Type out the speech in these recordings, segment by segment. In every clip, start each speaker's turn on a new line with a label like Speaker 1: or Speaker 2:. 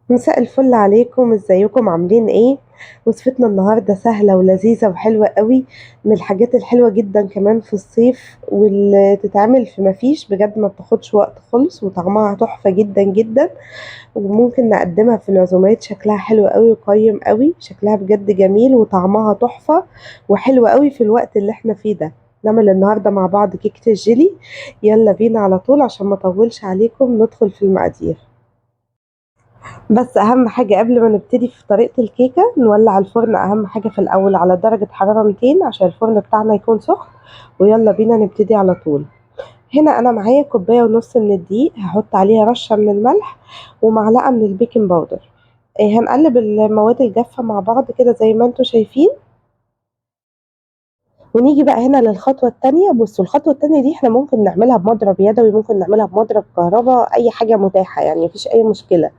Speaker 1: مساء الفل عليكم، ازيكم عاملين ايه؟ وصفتنا النهارده سهلة ولذيذه وحلوه قوي، من الحاجات الحلوة جدا كمان في الصيف، واللي تتعمل في مفيش بجد ما بتاخدش وقت خالص، وطعمها تحفة جدا جدا، وممكن نقدمها في العزومات. شكلها حلو قوي وقيم قوي، شكلها بجد جميل وطعمها تحفة وحلو قوي في الوقت اللي احنا فيه ده. نعمل النهارده مع بعض كيكة الجيلي، يلا بينا على طول عشان ما اطولش عليكم ندخل في المقادير. بس اهم حاجة قبل ما نبتدي في طريقه الكيكه نولع الفرن، اهم حاجة في الاول على درجه حرارة 200 عشان الفرن بتاعنا يكون سخن. ويلا بينا نبتدي على طول. هنا انا معايا كوباية ونص من الدقيق، هحط عليها رشه من الملح ومعلقة من ال baking powder. هنقلب المواد الجافه مع بعض كده زي ما انتم شايفين. ونيجي بقى هنا للخطوة الثانية. بصوا الخطوة الثانية دي احنا ممكن نعملها بمضرب يدوي، ممكن نعملها بمضرب كهرباء، اي حاجة متاحة يعني مفيش اي مشكلة.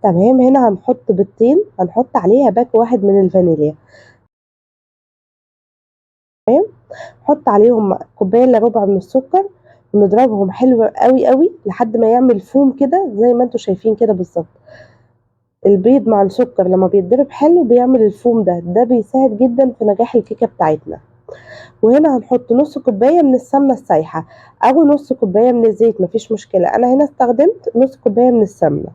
Speaker 1: تمام. هنا هنحط بيضتين، هنحط عليها باكو واحد من الفانيليا. تمام. نحط عليهم كوباية الا ربع من السكر ونضربهم حلو قوي قوي لحد ما يعمل فوم كده زي ما انتم شايفين كده بالظبط. البيض مع السكر لما بيتضرب حلو بيعمل الفوم ده، ده بيساعد جدا في نجاح الكيكه بتاعتنا. وهنا هنحط نص كوباية من السمنة السايحه او نص كوباية من الزيت، مفيش مشكلة. انا هنا استخدمت نص كوباية من السمنة.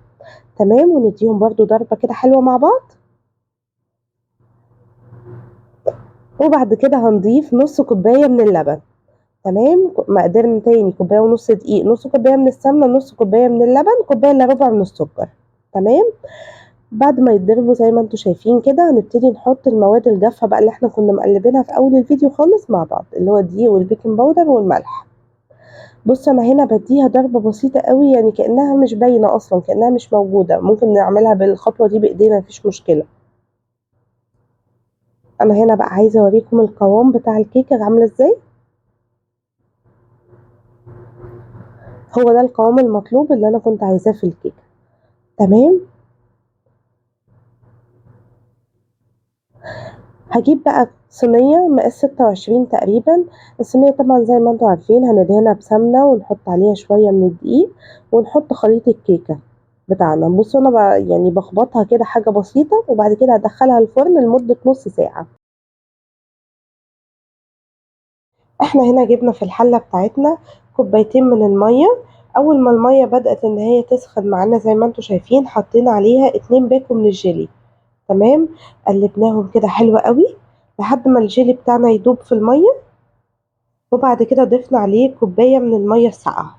Speaker 1: تمام. ونديهم برضو ضربة كده حلوة مع بعض. وبعد كده هنضيف نص كوباية من اللبن. تمام. مقدرنا تاني كوباية ونص دقيق، نص كوباية من السمنة، نص كوباية من اللبن، كوباية الا ربع من السكر. تمام. بعد ما يتضربوا زي ما انتم شايفين كده هنبتدي نحط المواد الجافة بقى اللي احنا كنا مقلبينها في اول الفيديو خالص مع بعض، اللي هو الدقيق وال baking powder والملح. بصوا انا هنا بديها ضربه بسيطة قوي، يعني كانها مش باينة اصلا، كانها مش موجودة. ممكن نعملها بالخطوه دي بايدينا مفيش مشكلة. انا هنا بقى عايزه اوريكم القوام بتاع الكيكه عامله ازاي. هو ده القوام المطلوب اللي انا كنت عايزاه في الكيكه. تمام. هجيب بقى صينية مقاس 26 تقريبا. الصينية طبعا زي ما انتم عارفين هندهنها بسمنه ونحط عليها شوية من الدقيق ونحط خليط الكيكه بتاعنا. بصوا انا بقى يعني بخبطها كده حاجة بسيطة، وبعد كده هدخلها الفرن لمدة نص ساعة. احنا هنا جبنا في الحلة بتاعتنا كوبايتين من المية. اول ما المية بدات ان هي تسخن معانا زي ما انتم شايفين حطينا عليها 2 باكو من الجيلي. تمام. قلبناهم كده حلو قوي لحد ما الجيلي بتاعنا يدوب في المية. وبعد كده ضفنا عليه كوباية من المية الساقعه.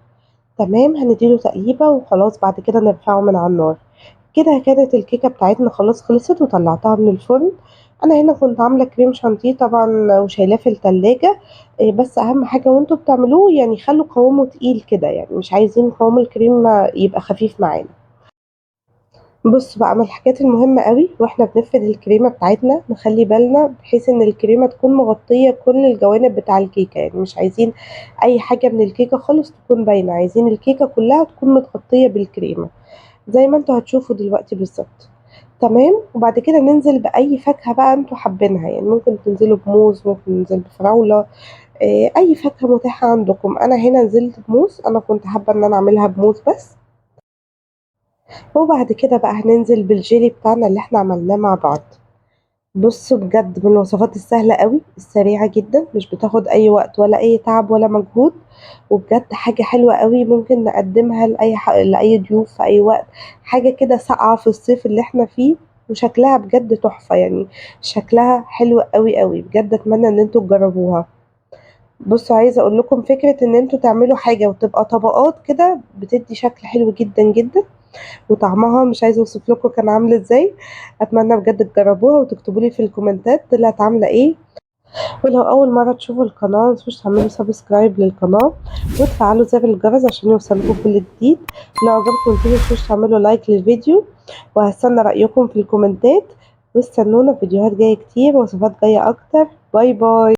Speaker 1: تمام. هنديله تقليبه وخلاص. بعد كده نرفعه من على النار. كده كانت الكيكه بتاعتنا خلاص خلصت وطلعتها من الفرن. انا هنا كنت عامله كريم شانتيه طبعا وشايلاه في التلاجة، بس اهم حاجة وانتوا بتعملوه يعني خلوا قوامه تقيل كده، يعني مش عايزين قوام الكريم يبقى خفيف معانا. بصوا بقى من الحاجات المهمة قوي واحنا بنفرد الكريمة بتاعتنا نخلي بالنا بحيث ان الكريمة تكون مغطية كل الجوانب بتاع الكيكة، يعني مش عايزين اي حاجة من الكيكة خالص تكون باينة، عايزين الكيكة كلها تكون متغطية بالكريمة زي ما انتوا هتشوفوا دلوقتي بالظبط. تمام. وبعد كده ننزل بأي فاكهة بقى انتوا حابينها، يعني ممكن تنزلوا بموز، ممكن ننزل بفراولة، اي فاكهة متاحة عندكم. انا هنا نزلت بموز، انا كنت حابة ان انا اعملها بموز بس. وبعد كده بقى هننزل بالجيلي بتاعنا اللي احنا عملناه مع بعض. بصوا بجد من الوصفات السهلة قوي السريعة جدا، مش بتاخد اي وقت ولا اي تعب ولا مجهود، وبجد حاجة حلوة قوي ممكن نقدمها لأي ضيوف في اي وقت. حاجة كده ساقعة في الصيف اللي احنا فيه، وشكلها بجد تحفة، يعني شكلها حلو قوي قوي بجد. اتمنى ان انتوا تجربوها. بصوا عايزة اقول لكم فكرة ان انتوا تعملوا حاجة وتبقى طبقات كده بتدي شكل حلو جدا جدا، وطعمها مش عايزه اوصف لكم كان عامل ازاي. اتمنى بجد تجربوها وتكتبوا لي في الكومنتات طلعت عامله ايه. ولو اول مرة تشوفوا القناة متنسوش تعملوا subscribe للقناة وتفعلوا زر الجرس عشان يوصلكم كل جديد. لو عجبكم الفيديو متنسوش تعملوا like للفيديو، وهستنى رايكم في الكومنتات. واستنونا في فيديوهات جاية كتير وصفات جاية اكتر. bye bye.